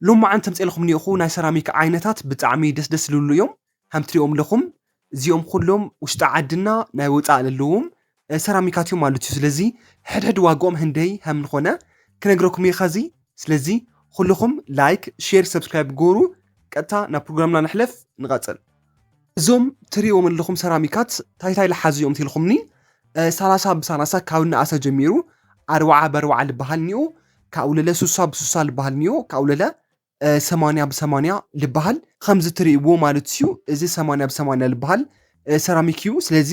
ሎማዓንቲ ተምፅኤልኩም እኒኦኹ ናይ ሰራሚክ ዓይነታት ብጣዕሚ ደስ ደስ ዝብሉ እዮም። ከም ትሪኦም ኣለኹም እዚኦም ኩሎም ውሽጢ ዓድና ናይ ወፃእ ዘለዎም ሰራሚካት እዮም ማለት እዩ። ስለዚ ሕድሕድ ዋጋኦም ህንደይ ከም ዝኾነ ክነግረኩም እየ ኸዚ። ስለዚ ኩልኹም ላይክ፣ ሼር፣ ሰብስክራይብ ግበሩ። ቀጥታ ናብ ፕሮግራምና ንሕለፍ፣ ንቐፅል። እዞም ትሪእዎም ኣለኹም ሰራሚካት ታይታይ ልሓዙ እዮም ትልኹምኒ። ሰላሳ ብሰላሳ ካብ ንኣሰ ጀሚሩ ኣርባዓ ብኣርባዓ ልበሃል እኒኦ፣ ካብኡ ለለ ሱሳ ብሱሳ ልበሃል እኒኦ፣ ካብኡ ለለ ሰማንያ ብሰማንያ ልበሃል። ከምዚ ትርእይዎ ማለት እዩ፣ እዚ ሰማንያ ብሰማንያ ልበሃል ሰራሚክ እዩ። ስለዚ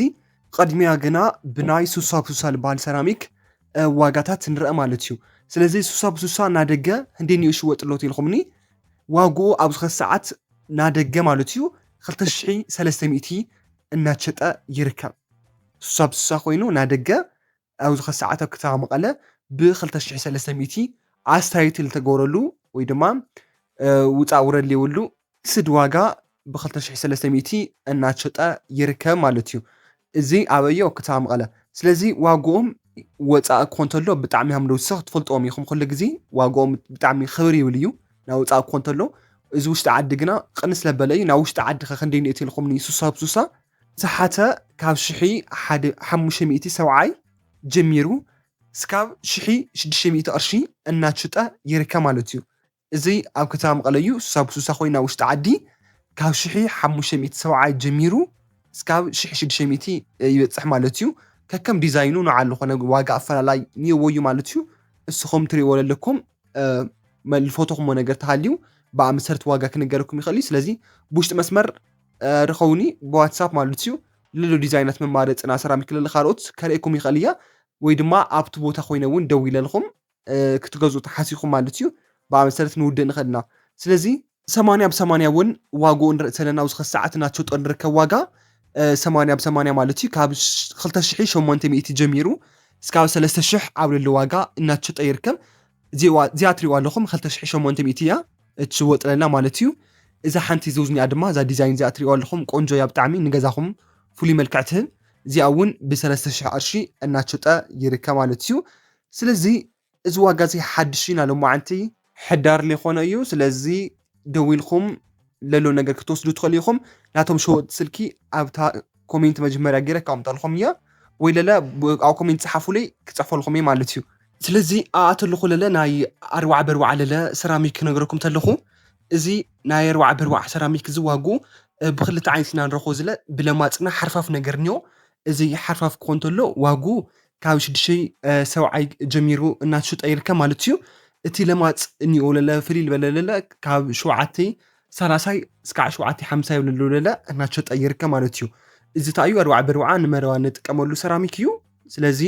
ቅድሚያ ግና ብናይ ሱሳ ብሱሳ ልበሃል ሰራሚክ ዋጋታት ንረአ ማለት እዩ። ስለዚ ሱሳ ብሱሳ ናደገ ህንደይ እኒኦ ሽወጥ ኣሎ ትልኹምኒ። ዋግኡ ኣብዚ ኸዚ ሰዓት ናደገ ማለት እዩ ክልተ ሽሕ ሰለስተ ሚእቲ እናተሸጠ ይርከብ። ሱሳ ብሱሳ ኮይኑ ናደገ ኣብዚ ኸዚ ሰዓት ኣብ ከተማ መቐለ ብ ክልተ ሽሕ ሰለስተ ሚእቲ ኣስተያየት ዝተገበረሉ ወይ ድማ ውፃእ ውረድ ዘይብሉ ስድ ዋጋ ብ ክልተ ሽሕ ሰለስተ ሚእቲ እናተሸጠ ይርከብ ማለት እዩ። እዚ ኣበዮ ከተማ መቐለ። ስለዚ ዋግኦም ወፃኢ ክኾን ተሎ ብጣዕሚ ሃምደውሰኽ ትፈልጥዎም ኢኹም። ኩሉ ግዜ ዋግኦም ብጣዕሚ ክብር ይብል እዩ ናብ ወፃኢ ክኾን ተሎ። እዚ ውሽጢ ዓዲ ግና ቅንስ ለበለ እዩ። ናብ ውሽጢ ዓዲ ከ ክንደይ ንእቲ ኢልኹምኒ ሱሳ ብሱሳ ዝሓተ ካብ ሽሒ ሓደ ሓሙሽተ ሚእቲ ሰብዓይ ጀሚሩ እስካብ ሽሒ ሽዱሽተ ሚእቲ ቅርሺ እናትሽጠ ይርከብ ማለት እዩ። እዚ ኣብ ከተማ መቐለ እዩ። ሱሳ ብሱሳ ኮይና ውሽጢ ዓዲ ካብ ሽሒ ሓሙሽተ ሚእቲ ሰብዓይ ጀሚሩ እስካብ ሽሒ ሽዱሽተ ሚእቲ ይበፅሕ ማለት እዩ። ከከም ዲዛይኑ ንዓሉ ኮነ ዋጋ ኣፈላላይ ንየዎ እዩ ማለት እዩ። እስኹም ትሪእዎ ዘለኩም ዝፈተኹሞ ነገር ተሃልዩ ብኣመሰረት ዋጋ ክነገረኩም ይኽእል እዩ። ስለዚ ብውሽጢ መስመር ርኸውኒ ብዋትሳፕ ማለት እዩ። ልሉ ዲዛይናት መማረፅና ሰራሚክ ልል ካልኦት ከርእየኩም ይኽእል እያ ወይ ድማ ኣብቲ ቦታ ኮይነ እውን ደው ኢለልኹም ክትገዝኡ ተሓሲኹም ማለት እዩ። ብኣመሰረት ንውድእ ንኽእል ኢና። ስለዚ ሰማንያ ብሰማንያ እውን ዋግኡ ንርኢ ዘለና ኣብዚ ኸዚ ሰዓት እናተሸጦ ንርከብ ዋጋ ሰማንያ ብሰማንያ ማለት እዩ ካብ ክልተ ሽሕ ሸሞንተ ሚእቲ ጀሚሩ እስካብ ሰለስተ ሽሕ ኣብ ልሊ ዋጋ እናተሸጠ ይርከብ። እዚኣ ትሪእዋ ኣለኹም ክልተ ሽሕ ሸሞንተ ሚእቲ እያ እትሽወጥ ለላ ማለት እዩ። እዛ ሓንቲ ዝውዝኒኣ ድማ እዛ ዲዛይን እዚኣ ትሪእዋ ኣለኹም ቆንጆ እያ ብጣዕሚ ንገዛኹም ፍሉይ መልክዕ ትህብ። እዚኣ እውን ብሰለስተ ሽሕ ቅርሺ እናተሸጠ ይርከብ ማለት እዩ። ስለዚ እዚ ዋጋ እዚ ሓድሽ ኢና ሎማዓንቲ ሕዳር ሊኾነ እዩ። ስለዚ ደዊልኩም ለሎ ነገር ክትወስዱ ትኽእሉ ኢኹም። ናቶም ሸወጥ ስልኪ ኣብታ ኮሜንት መጀመርያ ገይረ ካምጣልኩም እያ ወይ ለለ ኣብ ኮሜንት ጸሓፉለይ ክጽሕፈልኩም እየ ማለት እዩ። ስለዚ ኣኣተልኹ ለለ ናይ ኣርባዕ በርባዕ ለለ ሰራሚክ ክነግረኩም ተለኹ እዚ ናይ ኣርባዕ በርባዕ ሰራሚክ እዚ ዋጉ ብክልተ ዓይነት ኢና ንረኽቦ ዝለ ብለማፅና ሓርፋፍ ነገር እኒኦ። እዚ ሓርፋፍ ክኾን ተሎ ዋጉ ካብ ሽዱሽተ ሰብዓይ ጀሚሩ እናተሸጠ ይርከብ ማለት እዩ። እቲ ለማፅ እኒኦ ለለ ፍልይ ዝበለ ለለ ካብ ሸውዓተ ሰላሳይ እስካዕ ሸውዓተ ሓምሳ ይብለሉ ለለ እናተሸጠ ይርከብ ማለት እዩ። እዚ ታዩ ኣርባዕ በርባዓ ንመረባ ንጥቀመሉ ሰራሚክ እዩ። ስለዚ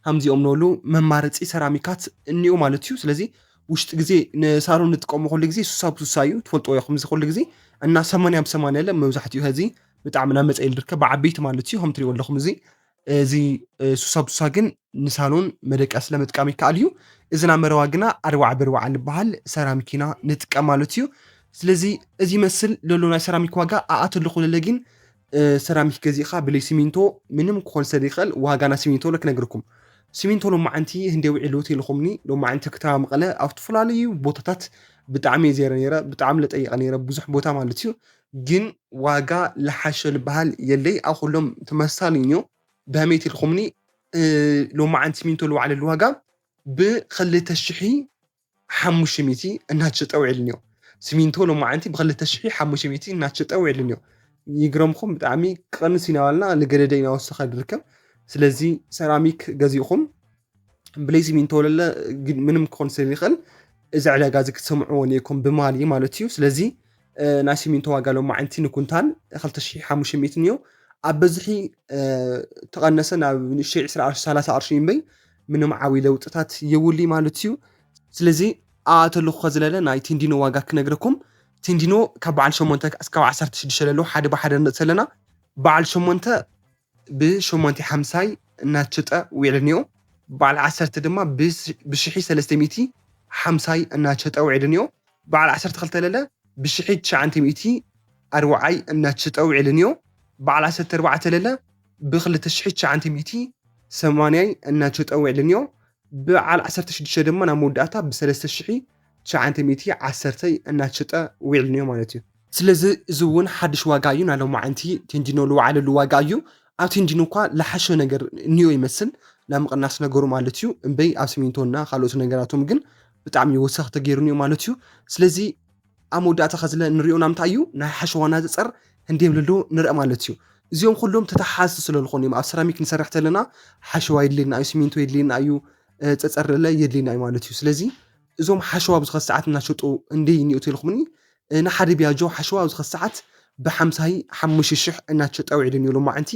ከምዚኦም ነሉ መማረፂ ሰራሚካት እኒኦ ማለት እዩ። ስለዚ ውሽጢ ግዜ ንሳሎን ንጥቀሙ ኩሉ ግዜ ሱሳ ብሱሳ እዩ ትፈልጥዎ ኢኹም እዚ ኩሉ ግዜ እና ሰማንያ ብሰማንያ ለ መብዛሕትኡ ኸዚ ብጣዕሚ እናመፀ ኢሉ ዝርከብ ብዓበይቲ ማለት እዩ ከም ትሪእዎ ኣለኹም እዚ እዚ ሱሳ ብሱሳ ግን ንሳሎን መደቀሲ ለምጥቃም ይከኣል እዩ። እዚ ናብ መረባ ግና ኣርባዕ በርባዓ ዝበሃል ሰራሚክ ኢና ንጥቀም ማለት እዩ። ስለዚ እዚ ይመስል ለሎ ናይ ሰራሚክ ዋጋ ኣኣተልኹ ለለ ግን ሰራሚክ ገዚእኻ ብለይ ሲሚንቶ ምንም ክኾን ስለ ይኽእል ዋጋ ናይ ሲሚንቶ ለ ክነግርኩም። ሲሚንቶ ሎማዓንቲ ህንደይ ውዒሉ ተይልኹምኒ ሎማዓንቲ ከተማ መቐለ ኣብ ዝተፈላለዩ ቦታታት ብጣዕሚ እየ ዘይረ ነይረ ብጣዕሚ ለጠይቐ ነይረ ብዙሕ ቦታ ማለት እዩ። ግን ዋጋ ለሓሸ ልበሃል የለይ ኣብ ኩሎም ተመሳሳሊ እዩ። ብኸመይ ተይልኹምኒ ሎማዓንቲ ሲሚንቶ ልዋዕለሉ ዋጋ ብክልተ ሽሒ ሓሙሽተ ሚእቲ እናተሸጠ ውዒሉ እኒኦ። ሲሚንቶ ሎማዓንቲ ብክልተ ሽሒ ሓሙሽተ ሚእቲ እናተሸጠ ውዒሉ እኒኦ። ይግረምኩም ብጣዕሚ ቅንስ ኢናባልና ንገደደ ኢናወሰኸ ድርከብ። ስለዚ ሰራሚክ ገዚእኹም ብለይ ሲሚንቶ ለለ ምንም ክኾን ስለ ይኽእል እዚ ዕዳጋ እዚ ክትሰምዕዎ ኒኩም ብማሊ ማለት እዩ። ስለዚ ናይ ሲሚንቶ ዋጋ ሎማዓንቲ ንኩንታል ክልተ ሽሕ ሓሙሽተ ሚእቲ እዩ። ኣብ በዝሒ ተቐነሰ ናብ ንእሽተይ ዕስራ ቅርሺ ሰላሳ ቅርሺ እምበይ ምንም ዓብይ ለውጥታት የውሊ ማለት እዩ። ስለዚ ኣተልኹ ከዝለለ ናይ ቴንዲኖ ዋጋ ክነግረኩም። ቴንዲኖ ካብ በዓል ሸሞንተ እስካብ ዓሰርተ ሽዱሽተ ለለዉ ሓደ ብሓደ ንርኢ ዘለና በዓል ሸሞንተ ብሸሞንተ ሓምሳይ እናተሸጠ ውዒሉ እኒኦ። በዓል ዓሰርተ ድማ ብሽሒ ሰለስተ ሚእቲ ሓምሳይ እናተሸጠ ውዒሉ እኒኦ። በዓል ዓሰርተ ክልተ ለለ ብሽሒ ትሽዓንተ ሚእቲ ኣርብዓይ እናተሸጠ ውዒሉ እኒኦ። በዓል ዓሰርተ ኣርባዕተ ለለ ብክልተ ሽሒ ትሽዓንተ ሚእቲ ሰማንያይ እናተሸጠ ውዒሉ እኒኦ። በዓል ዓሰርተ ሽዱሽተ ድማ ናብ መወዳእታ ብሰለስተ ሽሒ ትሽዓተ ሚእቲ ዓሰርተ እናተሸጠ ውዒሉ እኒኦ ማለት እዩ። ስለዚ እዚ እውን ሓድሽ ዋጋ እዩ። ናይ ሎማዓንቲ ቴንዲኖ ዝወዓለሉ ዋጋ እዩ። ኣብ ቴንዲኖ እኳ ዝሓሸ ነገር እኒኦ ይመስል፣ ናይ ምቕናስ ነገሩ ማለት እዩ። እምበይ ኣብ ሲሚንቶና ካልኦት ነገራቶም ግን ብጣዕሚ ወሰኽ ተገይሩ እኒኦ ማለት እዩ። ስለዚ ኣብ መወዳእታ ከዝለ ንሪኦ ናምታይ እዩ ናይ ሓሸዋና ፀፀር ህንዲም ልሎ ንርኢ ማለት እዩ። እዚኦም ኩሎም ተተሓዝቲ ስለ ዝኾኑ እዮም። ኣብ ሰራሚክ ንሰርሕ ተለና ሓሸዋ የድልየና እዩ፣ ሲሚንቶ የድልየና እዩ፣ እ፣ ፀፀር ለለ የድልየና እዩ ማለት እዩ። ስለዚ እዞም ሓሸዋ ኣብዚ ኸዚ ሰዓት እናሸጡ እንደ ይኒኡ ተልኩምኒ፣ እ፣ ንሓደ ቢያጆ ሓሸዋ ኣብዚ ኸዚ ሰዓት ብሓምሳይ ሓሙሽተ ሽሕ እናተሸጠ ውዒሉ እኒኦ። ሎማዓንቲ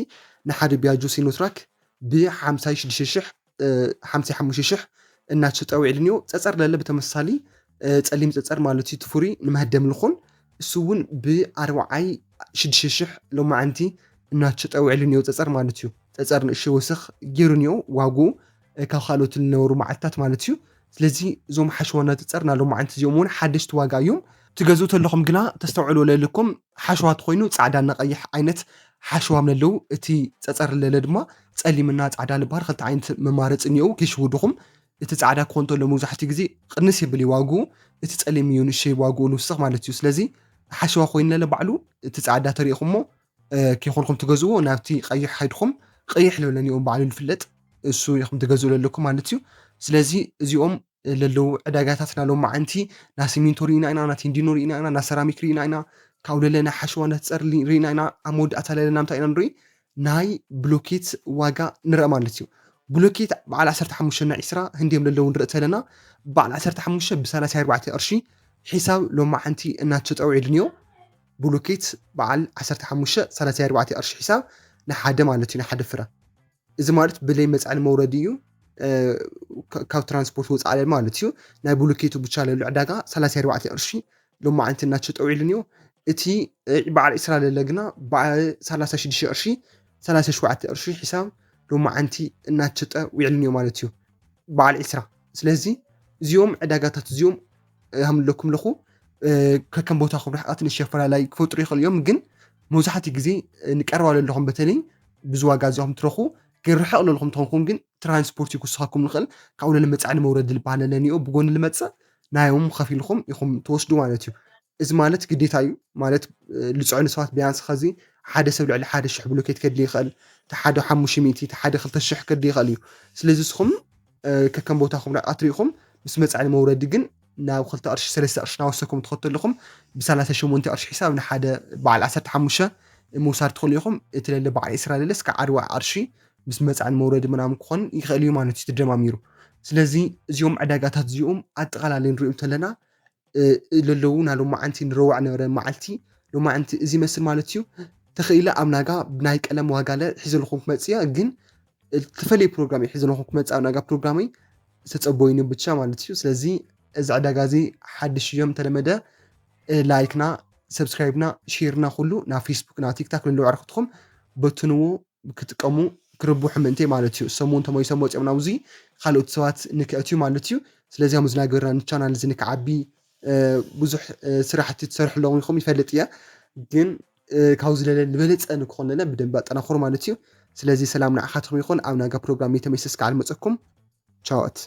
ንሓደ ቢያጆ ሲኖትራክ ብሓምሳይ ሽዱሽተ ሽሕ፣ እ፣ ሓምሳይ ሓሙሽተ ሽሕ እናተሸጠ ውዒሉ እኒኦ። ፀፀር ለለ ብተመሳሳሊ፣ እ፣ ፀሊም ፀፀር ማለት እዩ፣ ትፉሪ ንመህደም ልኹን እሱ እውን ብኣርባዓይ ሽዱሽተ ሽሕ ሎማዓንቲ እናተሸጠ ውዒሉ እኒኦ። ፀፀር ማለት እዩ፣ ፀፀር ንእሽተይ ወሰኽ ገይሩ እኒኦ ዋግኡ፣ እ፣ ካብ ካልኦት ዝነበሩ መዓልትታት ማለት እዩ። ስለዚ እዞም ሓሸዋና ፀፀር ናይ ሎማዓንቲ እዚኦም እውን ሓደሽቲ ዋጋ እዮም። ትገዝኡ ተለኹም ግና ተስተውዕሉ ለልኩም ሓሸዋ ተኾይኑ ፃዕዳና ቀይሕ ዓይነት ሓሸዋ ምለለዉ፣ እቲ ፀፀር ለለ ድማ ፀሊምና ፃዕዳ ልበሃል ክልተ ዓይነት መማረፂ እኒኦ። ከይሽውድኹም እቲ ፃዕዳ ክኾን ተሎ መብዛሕትኡ ግዜ ቅንስ ይብል እዩ ዋግኡ፣ እቲ ፀሊም እዩ ንእሽተይ ዋግኡ ልውስኽ ማለት እዩ። ስለዚ ሓሸዋ ኮይኑ ለለ ባዕሉ እቲ ፃዕዳ ተሪእኹሞ፣ እ፣ ከይኮንኩም ትገዝዎ ናብቲ ቀይሕ ሃይድኹም ቀይሕ ለለ እኒኦም ባዕሉ ልፍለጥ እሱ ኢኹም ትገዝኡ ለለኩም ማለት እዩ። ስለዚ እዚኦም ለለዉ ዕዳጋታት ናይ ሎማዓንቲ ናይ ሲሚንቶ ርኢና ኢና፣ ናይ ቴንዲኖ ርኢና ኢና፣ ናይ ሰራሚክ ርኢና ኢና፣ ካብኡ ለለ ናይ ሓሸዋ ናይ ፀር ርኢና ኢና። ኣብ መወዳእታ ለለ ናምታይ ኢና ንርኢ? ናይ ብሎኬት ዋጋ ንርኢ ማለት እዩ። ብሎኬት በዓል ዓሰርተ ሓሙሽተ እና ዒስራ ህንዲም ለለዉ ንርኢ ተለና በዓል ዓሰርተ ሓሙሽተ ብሰላሳ ኣርባዕተ ቅርሺ ሒሳብ ሎማዓንቲ እናተሸጠ ውዒሉ እኒኦ። ብሎኬት በዓል ዓሰርተ ሓሙሽተ ሰላሳ ኣርባዕተ ቅርሺ ሒሳብ ንሓደ ማለት እዩ፣ ንሓደ ፍረ። እዚ ማለት ብለይ መፅዓኒ መውረዲ እዩ፣ እ፣ ካ-፣ ካብ ትራንስፖርት ወፃእ ለለ ማለት እዩ። ናይ ብሎኬቱ ብቻ ለሉ ዕዳጋ ሰላሳ ኣርባዕተ ቅርሺ ሎማዓንቲ እናተሸጠ ውዒሉ እኒኦ። እቲ፣ እ፣ በዓል ዒስራ ለለ ግና በዓል ሰላሳ ሽዱሽተ ቅርሺ፣ ሰላሳ ሸውዓተ ቅርሺ ሒሳብ ሎማዓንቲ እናተሸጠ ውዒሉ እኒኦ ማለት እዩ። በዓል ዒስራ። ስለዚ እዚኦም ዕዳጋታት እዚኦም፣ እ፣ ሃምለኩም ለኹ፣ እ፣ ከከም ቦታኹም ርሕቐት ንእሽተይ ኣፈላላይ ክፈጥሩ ይኽእሉ እዮም። ግን መብዛሕትኡ ግዜ፣ እ፣ ንቀረባ ለለኹም በተለይ ብዙ ዋጋ እዚኹም ትረኽቡ፣ ግን ርሕቕ ለለኹም ትኾንኩም ግን ትራንስፖርት ይኩስኻኩም ንኽእል። ካብኡ ለለ መፅዓኒ መውረዲ ልበሃል ለለ እኒኦ ብጎኒ ልመፅእ ናዮም ከፊልኩም ኢኹም ትወስዱ ማለት እዩ። እዚ ማለት ግዴታ እዩ ማለት፣ እ፣ ልፅዕኑ ሰባት ቢያንስ ኸዚ ሓደ ሰብ ልዕሊ ሓደ ሽሕ ብሎኬት ከድሊ ይኽእል፣ እቲ ሓደ ሓሙሽተ ሚእቲ፣ እቲ ሓደ ክልተ ሽሕ ከድሊ ይኽእል እዩ። ስለዚ ንስኹም፣ እ፣ ከከም ቦታኹም ርሕቐት ርኢኹም ምስ መፅዓኒ መውረዲ ግን ናብ ክልተ ቅርሺ ሰለስተ ቅርሺ እናወሰኩም ትኸዱ ኣለኹም ብሰላሳ ሸሞንተ ቅርሺ ሒሳብ ንሓደ በዓል ዓሰርተ ሓሙሽተ ምውሳድ ትኽእሉ ኢኹም። እቲ ለለ በዓል ዒስራ ለለ እስከ ኣርባዓ ቅርሺ ምስ መፅዓኒ መውረዲ ምናምን ክኾን ይኽእል እዩ ማለት እዩ ተደማሚሩ። ስለዚ እዚኦም ዕዳጋታት እዚኦም ኣጠቓላሊ ንሪኦም ተለና፣ እ፣ ለለዉ ናይ ሎማዓንቲ ንረዋዕ ነበረ መዓልቲ ሎማዓንቲ እዚ ይመስል ማለት እዩ። ተኽኢለ ኣብ ናጋ ብናይ ቀለም ዋጋ ለ ሒዘልኩም ክመፅእ እየ፣ ግን ዝተፈለየ ፕሮግራም እየ ሒዘልኩም ክመፅእ ኣብ ናጋ ፕሮግራመይ ተፀበዩኒ ብቻ ማለት እዩ። ስለዚ እዚ ዕዳጋ እዚ ሓድሽ እዮም ተለመደ፣ እ፣ ላይክና፣ ሰብስክራይብና፣ ሼርና ኩሉ ናብ ፌስቡክ፣ ናብ ቲክታክ ለለዉ ዕረክትኩም በትንዎ ክጥቀሙ ክርብሑ ምእንተይ ማለት እዩ። ሰሙን ተመሊሶም ወፂኦም ናብዚ ካልኦት ሰባት ንክእትዩ ማለት እዩ። ስለዚ ኣብ ዝናገርና ንቻናል እዚ ንክዓቢ፣ እ፣ ብዙሕ፣ እ፣ ስራሕቲ ትሰርሑ ኣለኹም ኢኹም ይፈልጥ እየ። ግን፣ እ፣ ካብዚ ለለ ዝበለፀ ንክኾን ለለ ብደንብ ኣጠናኽሩ ማለት እዩ። ስለዚ ሰላም ንዓኻትኩም ይኹን። ኣብ ናጋ ፕሮግራም ተመይሰስ ከዓል መፀኩም። ቻዋት።